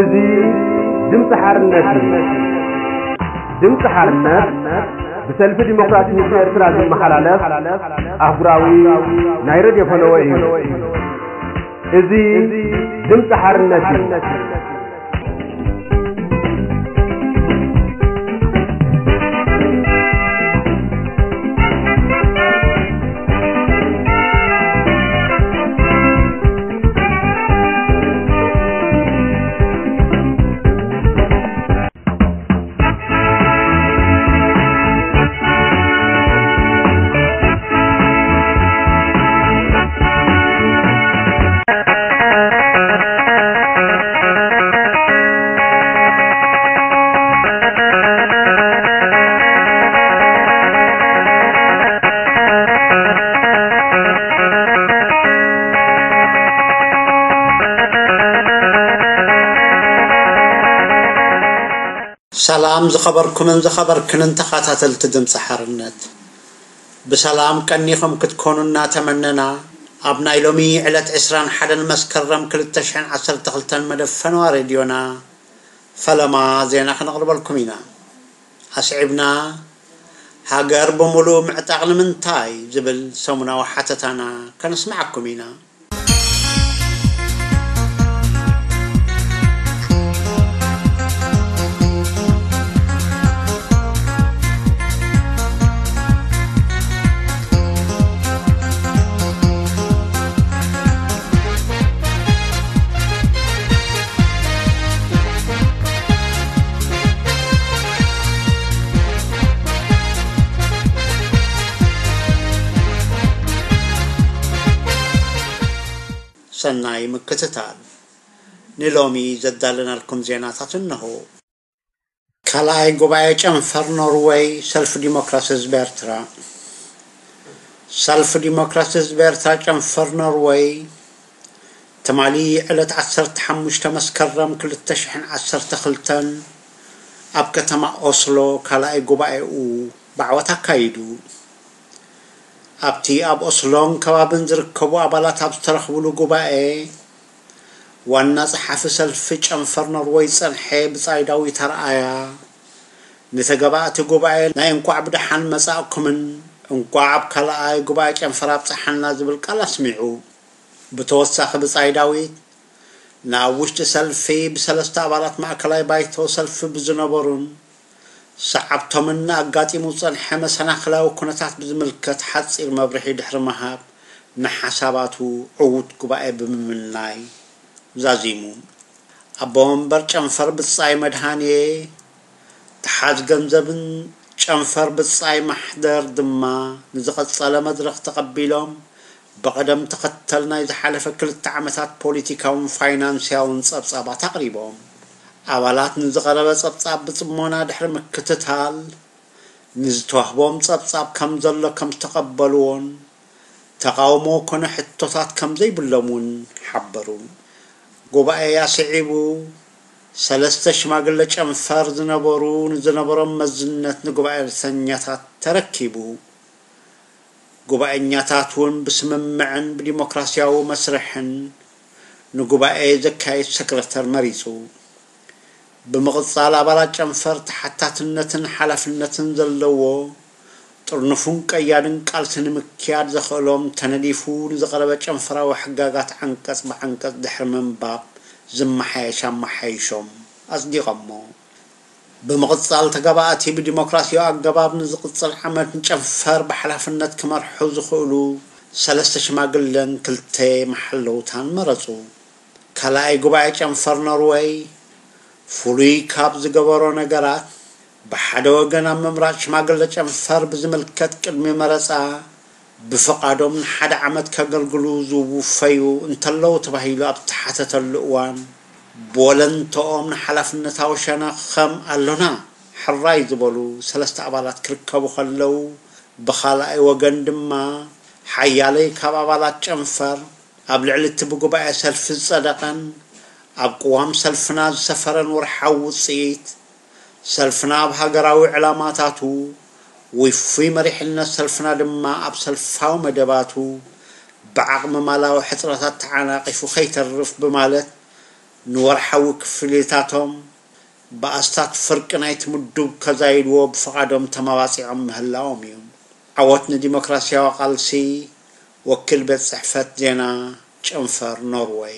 እዚ ድምፂ ሓርነት እዩ። ድምፂ ሓርነት ብሰልፊ ዲሞክራሲ ህዝቢ ኤርትራ ዝመሓላለፍ ኣህጉራዊ ናይ ሬድዮ ፈነወ እዩ። እዚ ድምፂ ሓርነት እዩ። ሰላም ዝኸበርኩምን ዝኸበርክንን ተኸታተልቲ ድምፂ ሓርነት፣ ብሰላም ቀኒኹም ክትኮኑ እናተመነና፣ ኣብ ናይ ሎሚ ዕለት ዕስራን ሓደን መስከረም ክልተ ሽሕን ዓሰርተ ክልተን መደብ ፈነዋ ሬድዮና ፈለማ ዜና ክነቕርበልኩም ኢና። ኣስዒብና፣ ሃገር ብምሉእ ምዕጣቕ ንምንታይ ዝብል ሰሙናዊ ሓተታና ከነስምዓኩም ኢና። ሰናይ ምክትታል። ንሎሚ ዘዳለናልኩም ዜናታት እነሆ። ካልኣይ ጉባኤ ጨንፈር ኖርወይ ሰልፊ ዲሞክራሲ ህዝቢ ኤርትራ። ሰልፊ ዲሞክራሲ ህዝቢ ኤርትራ ጨንፈር ኖርወይ ትማሊ ዕለት ዓሰርተ ሓሙሽተ መስከረም ክልተ ሽሕን ዓሰርተ ክልተን ኣብ ከተማ ኦስሎ ካልኣይ ጉባኤኡ ብዓወት ኣካይዱ። ኣብቲ ኣብ ኦስሎን ከባብን ዝርከቡ ኣባላት ኣብ ዝተረኽብሉ ጉባኤ፣ ዋና ጸሓፊ ሰልፊ ጨንፈር ኖርወይ ዝጸንሐ ብጻይ ዳዊት ኣርኣያ፣ ንተጋባእቲ ጉባኤ ናይ እንቋዕ ብደሓን መጻእኩምን እንቋዕ ኣብ ካልኣይ ጉባኤ ጨንፈር ኣብጽሓና ዝብል ቃል ኣስሚዑ። ብተወሳኺ ብጻይ ዳዊት፣ ናብ ውሽጢ ሰልፊ ብሰለስተ ኣባላት ማእከላይ ባይቶ ሰልፊ ብዝነበሩን ሰዓብቶምን ኣጋጢሙ ዝጸንሐ መሰናኽላዊ ኩነታት ብዝምልከት ሓጺር መብርሂ ድሕሪ ምሃብ፣ ንሓሳባቱ ዕዉት ጉባኤ ብምምናይ ዛዚሙ። ኣቦ መንበር ጨንፈር ብጻይ መድሃንየ፣ ተሓዝ ገንዘብን ጨንፈር ብጻይ ማሕደር ድማ ንዝቐጸለ መድረኽ ተቐቢሎም፣ ብቐደም ተኸተል ናይ ዝሓለፈ ክልተ ዓመታት ፖለቲካውን ፋይናንስያውን ጸብጻባት ኣቕሪቦም። ኣባላት ንዝቐረበ ጸብጻብ ብጽሞና ድሕሪ ምክትታል፣ ንዝተዋህቦም ጸብጻብ ከም ዘሎ ከም ዝተቐበልዎን፣ ተቓውሞ ኮነ ሕቶታት ከም ዘይብሎም እውን ሓበሩ። ጉባኤ ኣስዒቡ፣ ሰለስተ ሽማግለ ጨንፈር ዝነበሩ ንዝነበሮም መዝነት ንጉባኤተኛታት ተረኪቡ። ጉባኤኛታት እውን ብስምምዕን ብዲሞክራሲያዊ መስርሕን ንጉባኤ ዘካይድ ሰክረተር መሪጹ። ብምቕጻል ኣባላት ጨንፈር ተሓታትነትን ሓላፍነትን ዘለዎ ጥርኑፉን ቀያድን ቃልሲ ንምክያድ ዘኽእሎም ተነዲፉ ንዝቐረበ ጨንፈራዊ ሕጋጋት ዓንቀጽ ብዓንቀጽ ድሕሪ ምንባብ ዝመሓየሽ ኣመሓይሾም ኣጽዲቐሞ። ብምቕጻል ተጋባእቲ ብዲሞክራሲያዊ ኣገባብ ንዝቕጽል ዓመት ንጨንፈር ብሓላፍነት ክመርሑ ዝኽእሉ ሰለስተ ሽማግለን ክልተ መሓለውታን መረጹ። ካልኣይ ጉባኤ ጨንፈር ኖርወይ ፍሉይ ካብ ዝገበሮ ነገራት፣ ብሓደ ወገን ኣብ ምምራጽ ሽማግለ ጨንፈር ብዝምልከት ቅድሚ መረጻ ብፍቓዶም ንሓደ ዓመት ከገልግሉ ዝውፈዩ እንተለዉ ተባሂሉ ኣብ ዝተሓተተሉ እዋን፣ ብወለንተኦም ንሓላፍነታዊ ሸነኽ ከም ኣሎና ሕራይ ዝበሉ ሰለስተ ኣባላት ክርከቡ ከለዉ፣ ብኻልኣይ ወገን ድማ ሓያለይ ካብ ኣባላት ጨንፈር ኣብ ልዕሊ እቲ ብጉባኤ ሰልፊ ዝጸደቐን ኣብ ቅዋም ሰልፍና ዝሰፈረን ወርሓዊ ውጽኢት፣ ሰልፍና ኣብ ሃገራዊ ዕላማታቱ፣ ውፉይ መሪሕነት ሰልፍና ድማ ኣብ ሰልፋዊ መደባቱ ብዓቕሚ ማላዊ ሕጽረታት ተዓናቒፉ ከይተርፍ ብማለት ንወርሓዊ ክፍሊታቶም ብኣስታት ፍርቂ ናይቲ ምዱብ ከዛይድዎ ብፍቓዶም ተመባጺዖም ምህላዎም እዩ። ዓወት ንዲሞክራስያዊ ቃልሲ! ወኪል ቤት ጽሕፈት ዜና ጨንፈር ኖርወይ።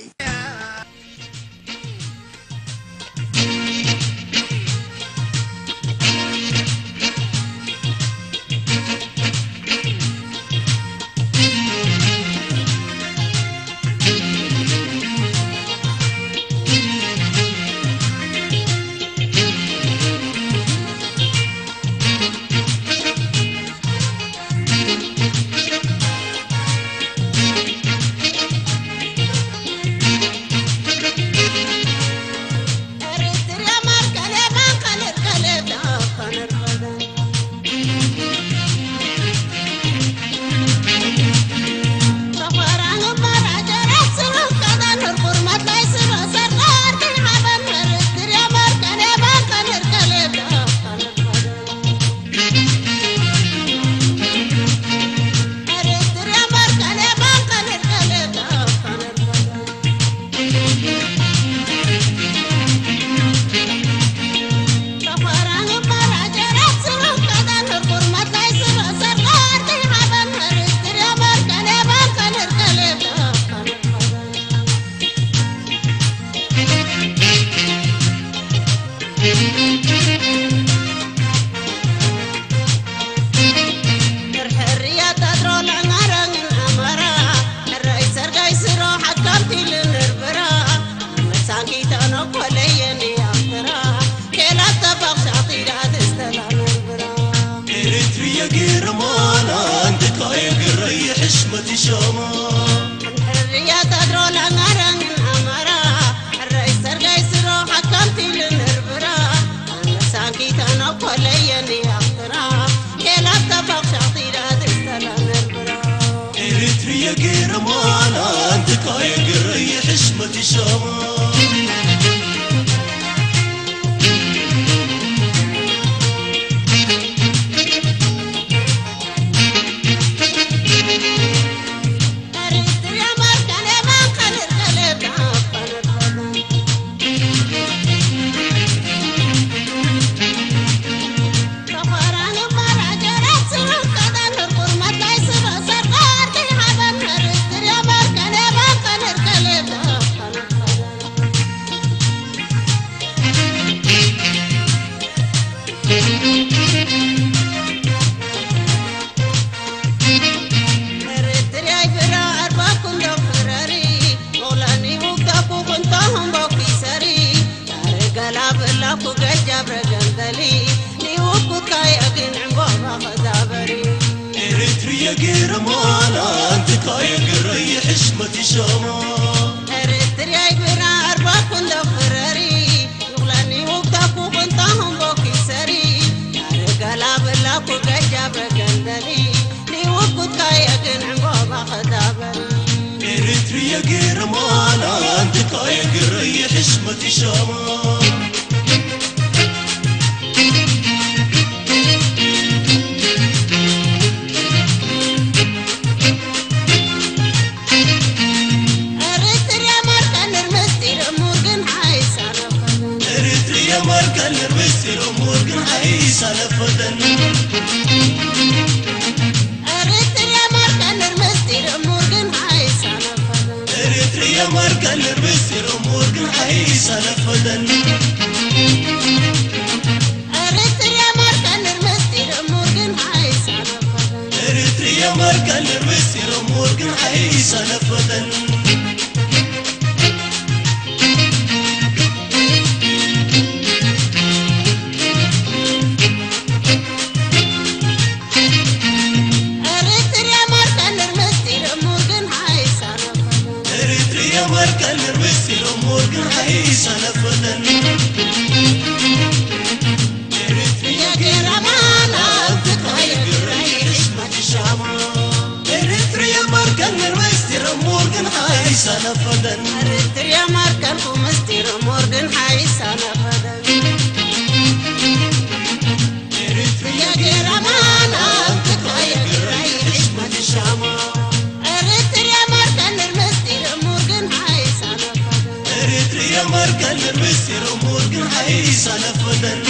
ምስጢር እሙር ግን ኣይሳነፈለን።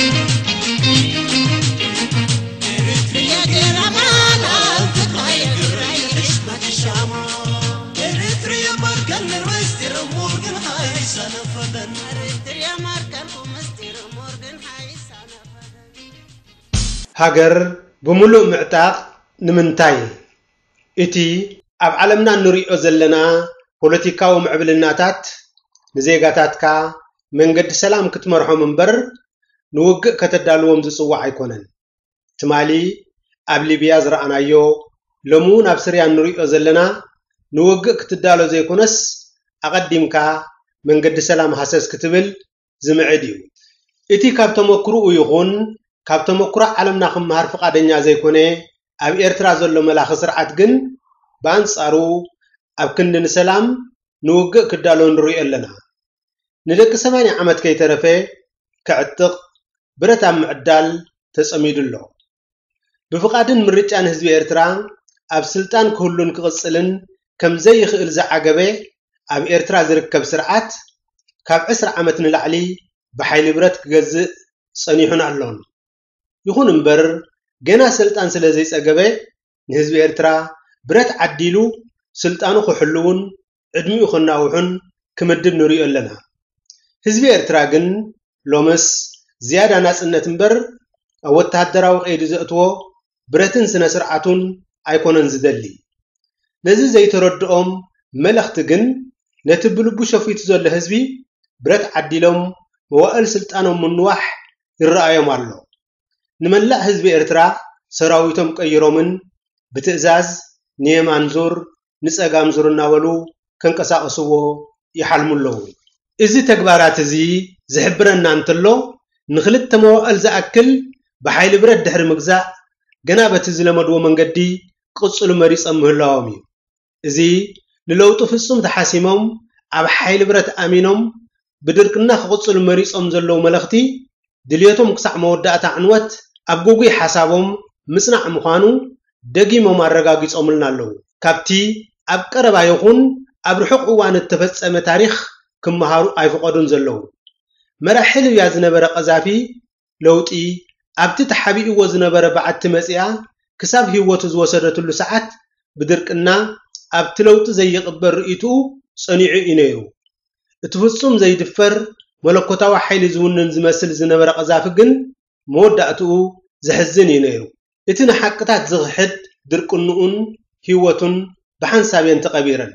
ኤርትርያ ገራማን ኣብ ትግራይ ግራይ ሕሽመት ሻማ። ኤርትርያ ማርከል ምስጢር እሙር ግን ኣይሳነፈለን። ኤርትርያ ማርከል ምስጢር እሙር ግን ኣይሳነፈለን። ሃገር ብምሉእ ምዕጣቕ ንምንታይ? እቲ ኣብ ዓለምና እንርእዮ ዘለና ፖለቲካዊ ምዕብልናታት ንዜጋታትካ መንገዲ ሰላም ክትመርሖም እምበር ንውግእ ከተዳልዎም ዝጽዋዕ ኣይኮነን። ትማሊ ኣብ ሊብያ ዝረኣናዮ፣ ሎሚ እውን ኣብ ስርያ እንርእዮ ዘለና ንውግእ ክትዳሎ ዘይኮነስ ኣቐዲምካ መንገዲ ሰላም ሃሰስ ክትብል ዝምዕድ እዩ። እቲ ካብ ተመክሮኡ ይኹን ካብ ተመክሮ ዓለምና ክመሃር ፍቓደኛ ዘይኮነ ኣብ ኤርትራ ዘሎ መላኺ ስርዓት ግን ብኣንጻሩ ኣብ ክንዲ ንሰላም ንውግእ ክዳሎ ንሪኦ ኣለና። ንደቂ ሰማንያ ዓመት ከይተረፈ ክዕጥቕ ብረት ኣብ ምዕዳል ተጸሚዱ ኣሎ። ብፍቓድን ምርጫን ህዝቢ ኤርትራ ኣብ ስልጣን ክህሉን ክቕጽልን ከም ዘይኽእል ዝዓገበ ኣብ ኤርትራ ዝርከብ ስርዓት ካብ ዕስራ ዓመት ንላዕሊ ብሓይሊ ብረት ክገዝእ ጸኒሑን ኣሎን። ይኹን እምበር ገና ስልጣን ስለ ዘይጸገበ ንህዝቢ ኤርትራ ብረት ዓዲሉ ስልጣኑ ክሕልውን ዕድሚኡ ከናውሑን ክምድብ ንሪኦ ኣለና። ህዝቢ ኤርትራ ግን ሎምስ ዝያዳ ናጽነት እምበር ኣብ ወተሃደራዊ ቀይዲ ዘእትዎ ብረትን ስነ ስርዓቱን ኣይኮነን ዝደሊ። ነዚ ዘይተረድኦም መለኽቲ ግን ነቲ ብልቡ ሸፊቱ ዘሎ ህዝቢ ብረት ዓዲሎም መዋእል ስልጣኖም ምንዋሕ ይረኣዮም ኣሎ። ንመላእ ህዝቢ ኤርትራ ሰራዊቶም ቀይሮምን ብትእዛዝ ንየማን ዙር ንጸጋም ዙር እናበሉ ከንቀሳቐስዎ ይሓልሙ ኣለዉ። እዚ ተግባራት እዚ ዝሕብረና እንተሎ ንኽልተ መዋእል ዝኣክል ብሓይሊ ብረት ድሕሪ ምግዛእ ገና በቲ ዝለመድዎ መንገዲ ክቕጽሉ መሪጾም ምህላዎም እዩ። እዚ ንለውጢ ፍጹም ተሓሲሞም ኣብ ሓይሊ ብረት ኣሚኖም ብድርቅና ክቕጽሉ መሪጾም ዘለዉ መለኽቲ ድልየቶም ክሳዕ መወዳእታ ዕንወት ኣብ ግጉይ ሓሳቦም ምጽናዕ ምዃኑ ደጊሞም ኣረጋጊጾምልና ኣለዉ። ካብቲ ኣብ ቀረባ ይኹን ኣብ ርሑቕ እዋን እተፈጸመ ታሪኽ ክመሃሩ ኣይፍቐዱን ዘለዉ። መራሒ ሊብያ ዝነበረ ቀዛፊ ለውጢ ኣብቲ ተሓቢእዎ ዝነበረ በዓቲ መጺኣ ክሳብ ህይወቱ ዝወሰደትሉ ሰዓት ብድርቅና ኣብቲ ለውጢ ዘይቕበል ርእይትኡ ጸኒዑ እዩ ነይሩ። እቲ ፍጹም ዘይድፈር መለኮታዊ ሓይሊ ዝውንን ዝመስል ዝነበረ ቀዛፊ ግን መወዳእትኡ ዘሕዝን እዩ ነይሩ። እቲ ንሓቅታት ዝኽሕድ ድርቅንኡን ህይወቱን ብሓንሳብ እየን ተቐቢረን።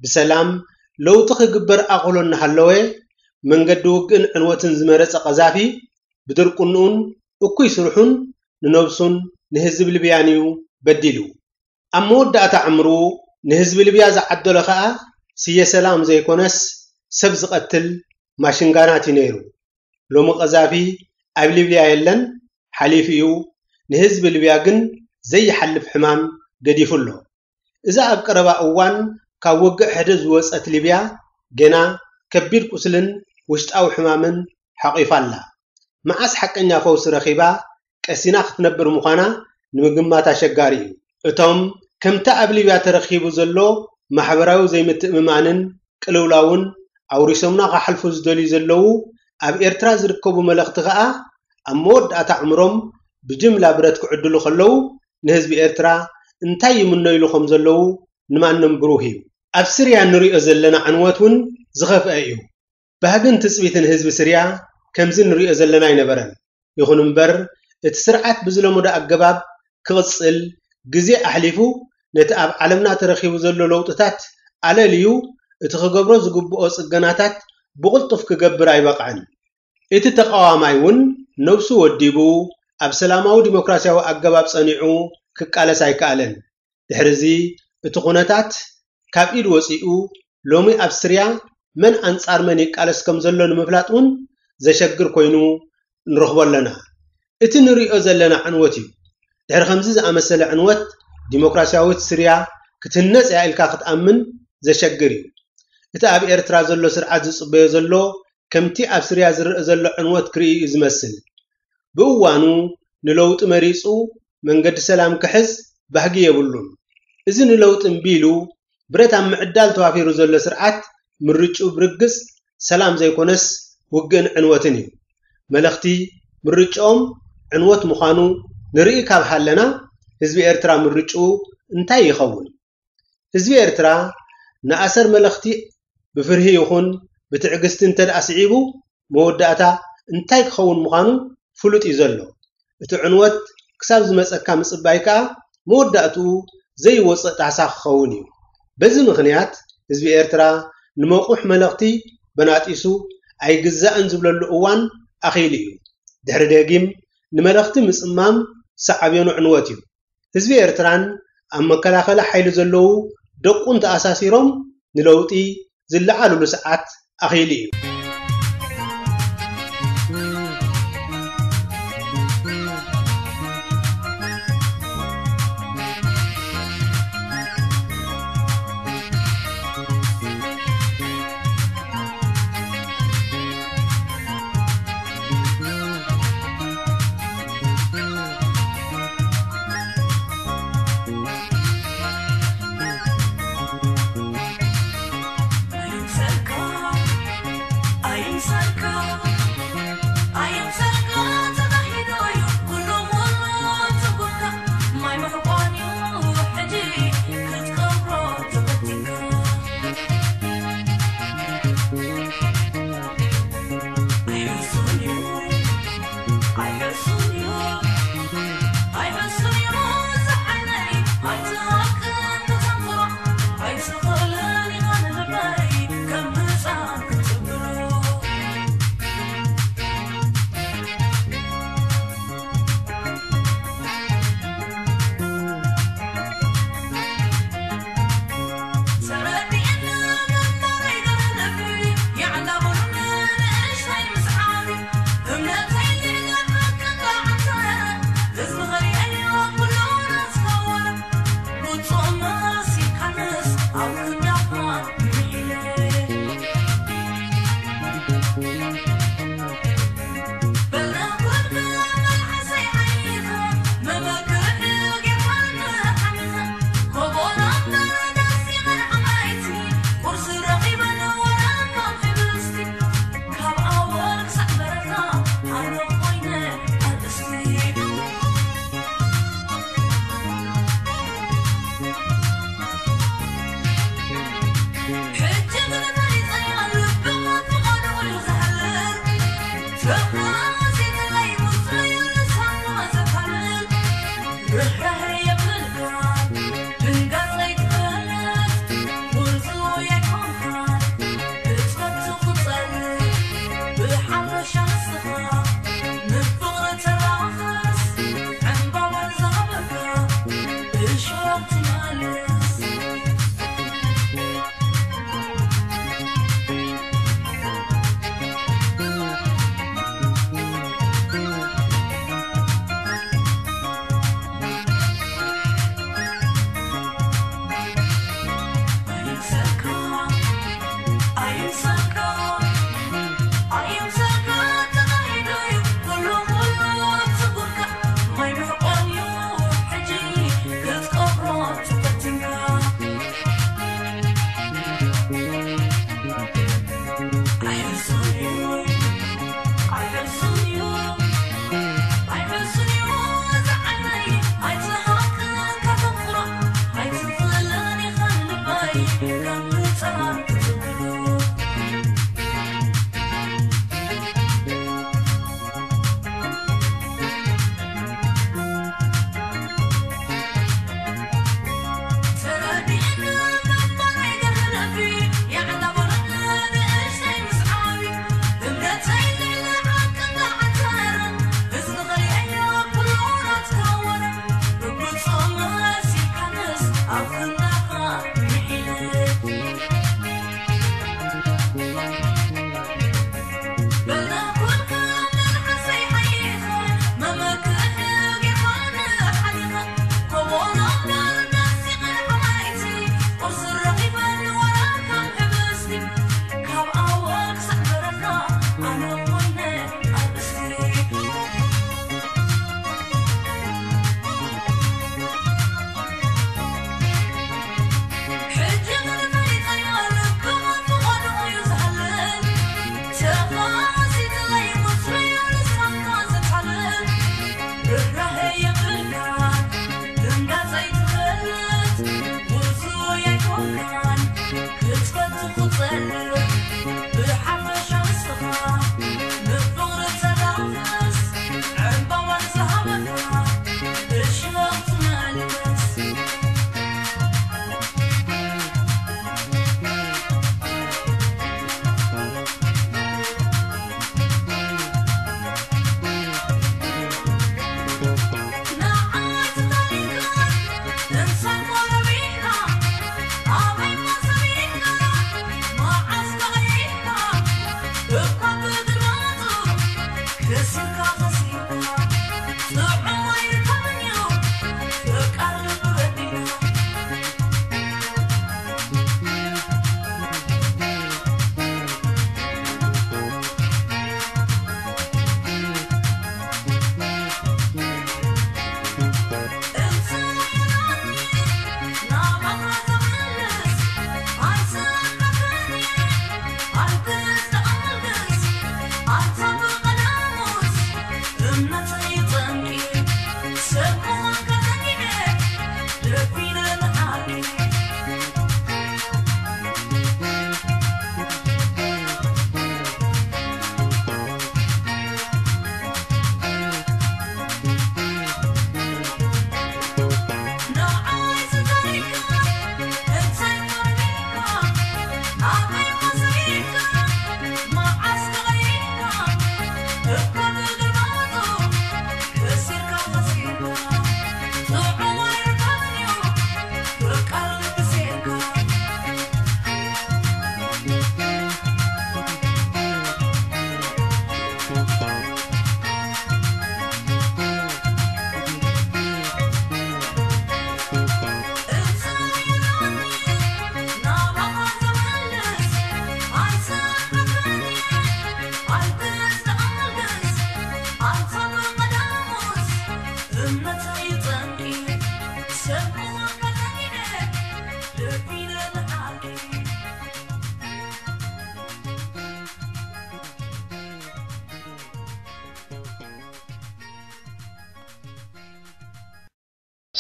ብሰላም ለውጢ ክግበር ኣኽሎ እናሃለወ መንገዲ ውግእን ዕንወትን ዝመረጸ ቀዛፊ ብድርቅንኡን እኩይ ስርሑን ንነብሱን ንህዝቢ ሊብያን እዩ በዲሉ። ኣብ መወዳእታ ዕምሩ ንህዝቢ ሊብያ ዝዓደሎ ኸኣ ስየ ሰላም ዘይኮነስ ሰብ ዝቐትል ማሽንጋናት እዩ ነይሩ። ሎሚ ቀዛፊ ኣብ ሊብያ የለን፣ ሓሊፉ እዩ። ንህዝቢ ሊብያ ግን ዘይሓልፍ ሕማም ገዲፉ ኣሎ። እዛ ኣብ ቀረባ እዋን ካብ ውግእ ሕድር ዝወጸት ሊብያ ገና ከቢድ ቁስልን ውሽጣዊ ሕማምን ሓቒፋ ኣላ። መዓስ ሓቀኛ ፈውሲ ረኺባ ቀሲና ክትነብር ምዃና ንምግማት ኣሸጋሪ እዩ። እቶም ከምቲ ኣብ ሊብያ ተረኺቡ ዘሎ ማሕበራዊ ዘይምትእምማንን ቅልውላውን ኣውሪሶምና ክሓልፉ ዝደልዩ ዘለዉ ኣብ ኤርትራ ዝርከቡ መለኽቲ ከኣ ኣብ መወዳእታ ዕምሮም ብጅምላ ብረት ክዕድሉ ከለዉ ንህዝቢ ኤርትራ እንታይ ይምነይሉ ከም ዘለዉ ንማንም ብሩህ እዩ። ኣብ ስርያ ንሪኦ ዘለና ዕንወት እውን ዝኸፍአ እዩ። ባህግን ትጽቢትን ህዝቢ ስርያ ከምዚ ንሪኦ ዘለና ኣይነበረን። ይኹን እምበር እቲ ስርዓት ብዝለመዶ ኣገባብ ክቕጽል ግዜ ኣሕሊፉ ነቲ ኣብ ዓለምና ተረኺቡ ዘሎ ለውጥታት ኣለልዩ እቲ ክገብሮ ዝግብኦ ጽገናታት ብቕልጡፍ ክገብር ኣይበቕዐን። እቲ ተቓዋማይ እውን ነብሱ ወዲቡ ኣብ ሰላማዊ ዲሞክራስያዊ ኣገባብ ጸኒዑ ክቃለስ ኣይከኣለን። ድሕሪ እዚ እቲ ኩነታት ካብ ኢድ ወጺኡ ሎሚ ኣብ ስርያ መን ኣንጻር መን ይቃለስ ከም ዘሎ ንምፍላጥ እውን ዘሸግር ኮይኑ ንረኽቦ ኣለና። እቲ ንሪኦ ዘለና ዕንወት እዩ። ድሕሪ ከምዚ ዝኣመሰለ ዕንወት ዲሞክራስያዊት ስርያ ክትህነጽ እያ ኢልካ ክትኣምን ዘሸግር እዩ። እቲ ኣብ ኤርትራ ዘሎ ስርዓት ዝጽበዮ ዘሎ ከምቲ ኣብ ስርያ ዝረኣ ዘሎ ዕንወት ክርኢ እዩ ዝመስል። ብእዋኑ ንለውጢ መሪጹ መንገዲ ሰላም ክሕዝ ባህጊ የብሉን። እዚ ንለውጢ እምቢ ኢሉ ብረት ኣብ ምዕዳል ተዋፊሩ ዘሎ ስርዓት ምርጭኡ ብርግጽ ሰላም ዘይኮነስ ውግእን ዕንወትን እዩ። መለኽቲ ምርጭኦም ዕንወት ምዃኑ ንርኢ ካብ ሃለና፣ ህዝቢ ኤርትራ ምርጭኡ እንታይ ይኸውን? ህዝቢ ኤርትራ ንኣሰር መለኽቲ ብፍርሂ ይኹን ብትዕግስቲ እንተ ደኣ ስዒቡ፣ መወዳእታ እንታይ ክኸውን ምዃኑ ፍሉጥ እዩ ዘሎ። እቲ ዕንወት ክሳብ ዝመጸካ ምጽባይ ከኣ መወዳእትኡ ዘይወጽእ ጣሳ ክኸውን እዩ። በዚ ምኽንያት ህዝቢ ኤርትራ ንመቑሕ መለኽቲ በናጢሱ ኣይግዛእን ዝብለሉ እዋን ኣኺሉ እዩ። ድሕሪ ደጊም ንመለኽቲ ምጽማም ሳዕቤኑ ዕንወት እዩ። ህዝቢ ኤርትራን ኣብ መከላኸሊ ሓይሊ ዘለዉ ደቁን ተኣሳሲሮም ንለውጢ ዝለዓሉሉ ሰዓት ኣኺሉ እዩ።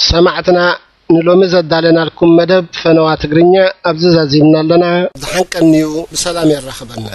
ሰማዕትና፣ ንሎሚ ዘዳለናልኩም መደብ ፈነዋ ትግርኛ ኣብዚ ዛዚምና ኣለና። ዝሓንቀንዩ ብሰላም የራኽበና።